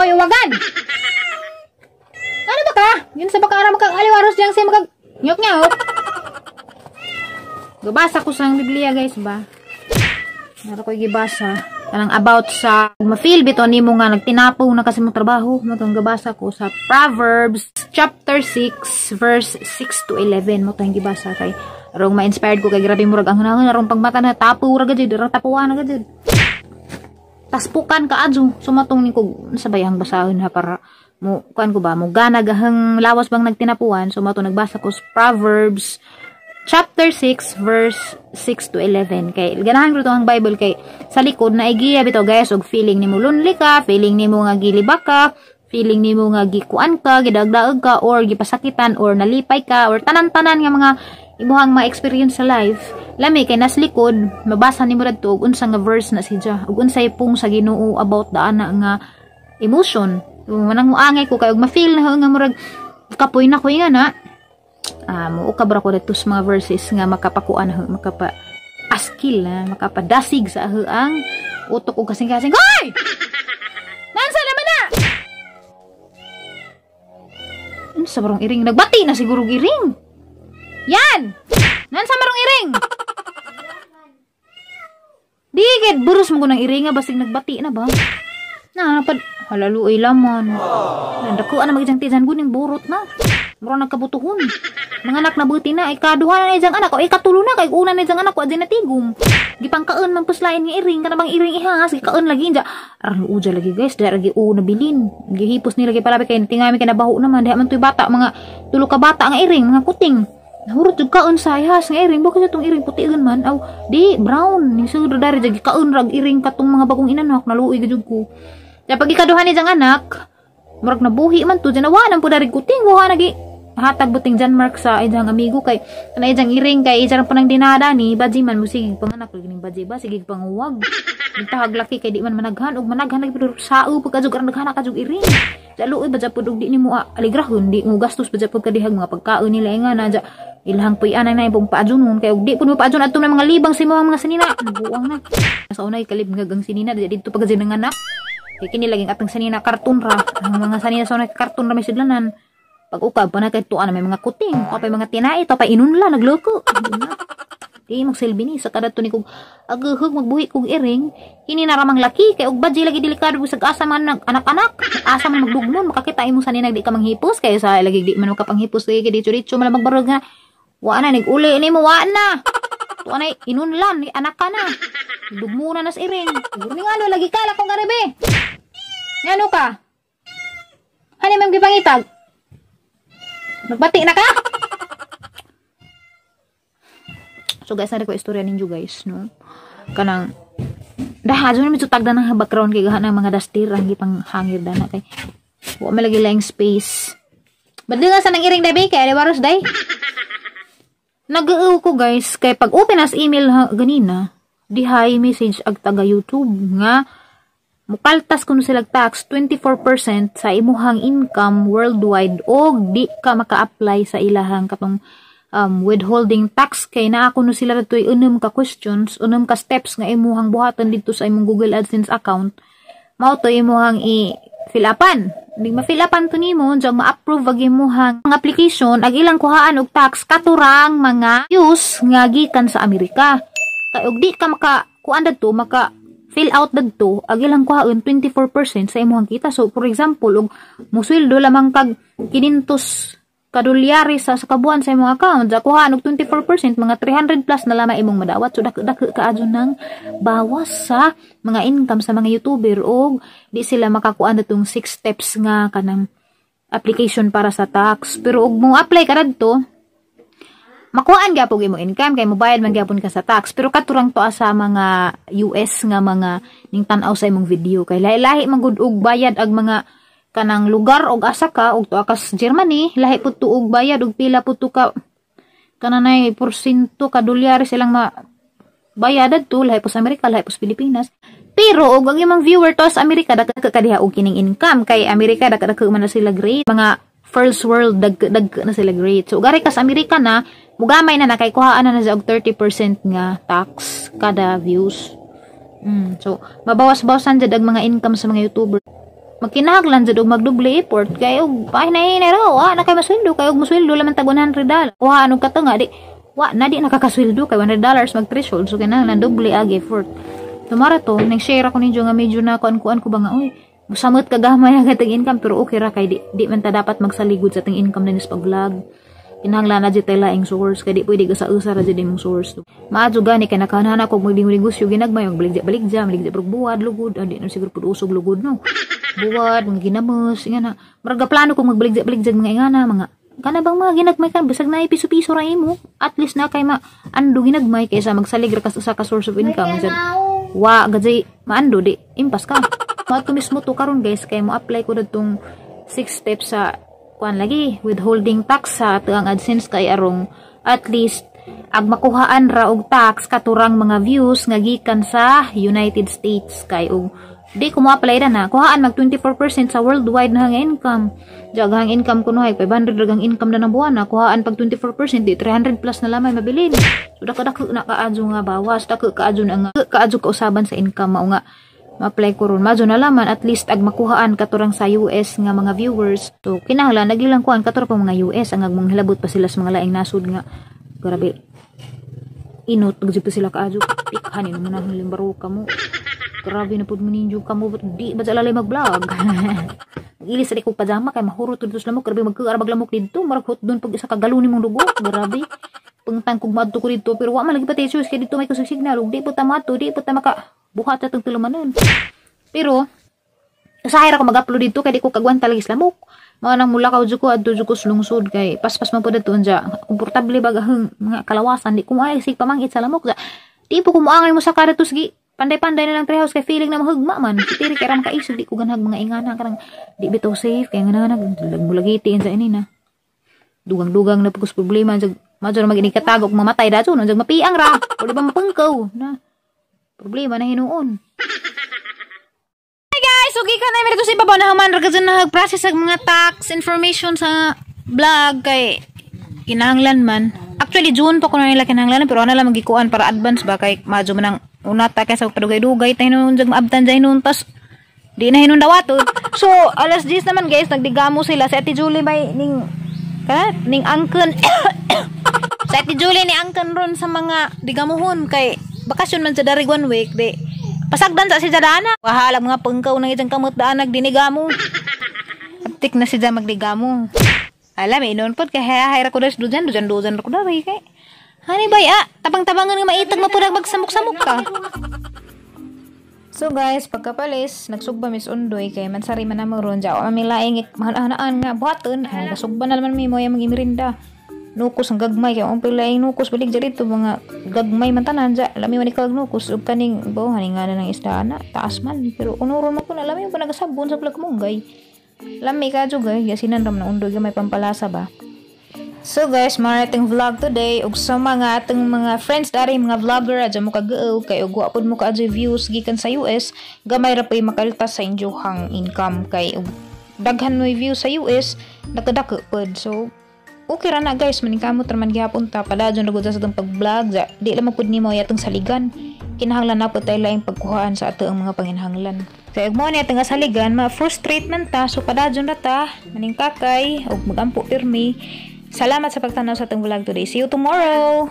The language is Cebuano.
Oy, uwagan! Ano ba ka? Yun sa baka ara makag aliwaros diyang siya makag nyok nyok. Gabasa ko sa Biblia, guys, ba. Naro ko gibasa. Kanang about sa ma-feel bitaw nimo nga nagtinapo na kasi mo trabaho. Mo tong gabasa ko sa Proverbs chapter 6 verse 6 to 11 mo tong gibasa kay arong ma-inspired ko kay grabe murag ang hunahon arong pagmata na tapo ra gud, arong tapuan na gud. Taspukan ka adyo. Sumatong ni ko sa bayang basahon ha para mo kuan ko ba mo gana gahang lawas bang nagtinapuan. So mato nagbasa ko sa Proverbs chapter 6 verse 6 to 11 kay ganahan ko ang Bible kay sa likod na igiya bitaw, guys, og feeling nimo lonely ka, feeling nimo nga gilibak ka, feeling nimo nga gikuan ka, gidagdaog ka or gipasakitan or nalipay ka or tanan-tanan nga mga imuhang ma-experience sa life. Lami kay nas likod mabasa nimo radto og unsa nga verse na siya ug unsay pung sa Ginoo about daan na nga emotion. Manang muangay ko kay og ma-feel na nga murag kapoy na ko nga na mo ukab ra ko dito sa mga verses nga makapakuan, makapa askil na makapadasig sa ang utok og kasing-kasing. Hoy! Nansa naman na? Ano sa barong iring? Nagbati na siguro iring. Yan! Nansa marong iring? Digid, burus mo ko ng iring nga basig nagbati na ba? Na, napad, halaluoy laman. Nandako, ano mag-isang tiyan guning burot na. Mura nagkabutuhon. Mga anak na buti na, ikaduha na isang anak, o ikatulo na, kay una na isang anak ko, adin natigom. Gipangkaon man puslain nga iring, kana bang iring ihas, gikaon lagi, inja. Aran uja lagi, guys, dahil lagi o nabilin. Gihipos nila lagi palabi, kay tingami kay nabaho naman, diha man to'y bata, mga tulo ka bata nga iring, mga kuting. Nahurot jud kaon sa ihas nga iring, bakit itong iring putiun man? Aw, di, brown. Ni sudro dari, jagi kaon rag iring katong mga bagong inanak, naluoy gajud ko. Kaya pag ikaduha ni jang anak, murag nabuhi man to, dyan nawa nang po dari kuting, buha nagi hatag buting John Mark sa ijang amigo kay kana ijang iring kay ijang pa nang dinada ni baji man mo sige panganak lagi ning baji ba sige panguwag nagtahag laki kay di man managhan og managhan lagi pero sao pagkajug aron naghanak kajug iring sa luoy ba pud og di nimo aligrahon di mo gastos ba pud kadihag mga pagkaon nila nga na ilahang puy-an na ibong paajunon kay og di pud mo paajon adto na mga libang sa imong mga sinina buang na sa unay kalib nga gang sinina didto pagka anak kay kini laging atong sanina karton ra ang mga sanina sa unay karton ra may sudlanan. Pag ukab pa na kay tuan na may mga kuting, pa mga tinai, to pa inunla nagloko. Di magsilbi ni sa kada to ni kog agahog magbuhi kog iring, kini na ramang laki kay og badji lagi delikado bisag asa man anak-anak, asa man magdugmon makakita imong sanina di ka manghipos kay sa lagi di man makapanghipos kay diretso-diretso man magbarog nga. Wa na nig-uli nimo wa na. Tuan ay inunlan ni anak ka na. Dugmuna na sa iring. Siguro ni ngano lagi ka lakong garibe. Ngano ka? Hani man gipangitag? Nagbati na ka? So guys, nari ko istorya ninyo, guys, no? Kanang daha dyan medyo tagda ng background kay gahan ng mga dastir ang gipang hangir dana kay wa man lagi laing space. Badli nga sa nang iring dabi kay aliwaros day. Nag-uuw ko, guys, kay pag open as email ha, ganina, dihay message ag taga YouTube nga mukaltas kuno sila tax 24% sa imuhang income worldwide og di ka maka-apply sa ilahang katong withholding tax kay naa kuno sila dito'y unom ka questions, unom ka steps nga imuhang buhaton dito sa imong Google AdSense account. Mao to imuhang i-fill upan. Di ma-fill upan to nimo, diyan ma-approve ag imuhang application ag ilang kuhaan og tax katurang mga views nga gikan sa Amerika. Kay og di ka maka kuan dadto, maka fill out dadto, ag ilang kuhaon 24% sa imuhang kita. So for example, og musweldo lamang kag 500 ka dolyari sa kabuan sa imong account, sa kuhaan og 24%, mga 300 plus na lamang imong madawat. So dako kaadyo ng bawas sa mga income sa mga YouTuber og di sila makakuan datong 6 steps nga kanang application para sa tax. Pero og mo apply ka dadto, makuhaan gyapon imong income kay mobayad man gyapon ka sa tax, pero katurang to sa mga US nga mga ning tan-aw sa imong video kay lahi-lahi man gud og bayad ag mga kanang lugar og asa ka. Og tuwa ka sa Germany, lahi pud to og bayad og pila pud to ka kananay porsyento ka dolyar silang ma bayad adto, lahi po sa Amerika, lahi po sa Pilipinas. Pero og ang imong viewer to sa Amerika, dagko ka diha og kining income kay Amerika dagko man na sila great, mga first world dag na sila great. So gari ka sa Amerika na mugamay na na kay kuhaan na na siya og 30% nga tax kada views. So mabawas-bawasan jud ang mga income sa mga YouTuber. Magkinahanglan jud og magdoble effort kay og pahinay ra wa na kay masweldo, kay og masweldo laman tag $100. Kuha anong katunga di wa na di nakakasweldo kay $100 mag threshold, so kinahanglan doble ag effort. Tumara to nang share ako ninyo nga medyo na kuan-kuan ko ba nga oy samot kagamay ang atong income, pero okay ra kay di man ta dapat magsaligod sa atong income din sa pag-vlog. Kinahanglan na jud tay laing source kay di pwede ka sa usa ra jud imong source. Maadyo gani kay nakahanana ko magdingo-negosyo ginagmay magbaligya-baligya, maligya prog buwad lugod, di na siguro pud usog lugod no. Buwad mga ginamos ingana. Murag plano ko magbaligya-baligya mga ingana mga kana bang mga ginagmay kan bisag naay piso-piso ra imo, at least na kay maando ginagmay kaysa magsalig ra ka sa usa ka source of income. Wa gajay maando di impas ka. Mato mismo to karon guys kay mo apply ko dadtong 6 steps sa kuan lagi withholding tax sa atuang AdSense kay arong at least ag makuhaan ra og tax katurang mga views nga gikan sa United States kay og di ko mo-apply na kuhaan mag 24% sa worldwide na nga income. Jaghang income kuno ay 500 ra gang income na ng buwan na kuhaan pag 24% di 300 plus na lamay mabilin. So dako na kaadyo nga bawas, dako kaadyo na nga kaadyo kausaban sa income mao nga ma-apply ko ron. Madyo na laman at least ag makuhaan katurang sa US nga mga viewers. So kinahanglan nagilang kuan katurang pa mga US ang agmong hilabot pa sila sa mga laing nasud nga grabe. Inot gyud pa sila kaadyo. Pikhanin mo na ang limbaro ka mo. Grabe na pud mo ninyo kamo di ba sa lalay mag-vlog. Ilis sa ko pajama kay mahurot dito sa lamok. Grabe magkuar maglamok didto, murag hot doon pag isa ka galon nimong dugo. Grabe. Pangtang kog madto ko didto pero wa man lagi pa choice kay didto may kusog signal ug di po ta madto, di po ta maka buhat atong tulumanon. Pero usahay ra ko mag-upload didto kay di ko kagwanta lagi sa lamok. Mao nang mulakaw jud ko adto jud ko sa lungsod kay paspas man pud adto unja. Komportable ba gaheng mga kalawasan di ko moay sig pamangit sa lamok. Di po ko moangay mo sa karatos gi. Panday-panday na lang treehouse kay feeling na mahugma man. Tiri kay ram kaisog di ko ganhag mga ingana karang di bitaw safe kay nga nag mulagitiin sa ini na. Dugang-dugang na pugos problema jag madyo na mag-inig katago kung mamatay dato no jag mapiang ra o di ba mapungkaw na. Problema na hinuon. Hi guys, okay ka na meron sa ibabaw na human ra na process ang mga tax information sa vlog kay kinahanglan man. Actually June pa kuno nila kinahanglan pero ana lang magikuan para advance ba kay madyo man ang unata kay sa padugay-dugay tayo nun jag maabtan jay nun tas di na hinun dawaton. So alas 10 naman guys nagdigamo sila si Ate Julie may ning kana ning angkon sa Ate Julie ni angkon ron sa mga digamuhon kay bakasyon man sa darig 1 week di pasagdan sa si Jadana. Wahala mga pangkaw nang itang kamot daan nagdinigamo. Aptik na si magdigamo. Alam eh noon pod kay hayra ko das dujan dujan dujan ko dari kay hani bay ah tabang-tabangan nga maitag mapurag magsamok-samok ka. So guys, pagkapalis, nagsugba mis undoy kay mansari man namo ron jaw ami laing mahanaan nga buhaton. Ay nasugba na naman mi mo yang magimeryenda. Nukos ang gagmay kay ang pilaing nukos balik diri to mga gagmay man tanan ja. Lami man ikag nukos ug kaning bo haning nga na ng isda na taas man pero unuron man ko na lami pa nagasabon sa plag munggay. Lami ka jud guys, yasinan ram na undoy gamay pampalasa ba. So guys, marating vlog today ug sa mga atong mga friends dari mga vlogger adya mo kagao kay ug wa pud mo ka views gikan sa US, gamay ra pay makaltas sa inyohang income kay ug daghan mo views sa US nakadako pud. So okay ra na guys, maningkamot ra man gihapon ta padayon ra gud sa atong pag-vlog. Di lamang pud nimo atong saligan. Kinahanglan na pud tay laing pagkuhaan sa ato ang mga panginahanglan. Kay ug mo ni atong saligan, ma-frustrate man ta, so padayon ra ta maningkakay ug magampo pirmi. Salamat sa pagtanaw sa atong vlog today. See you tomorrow!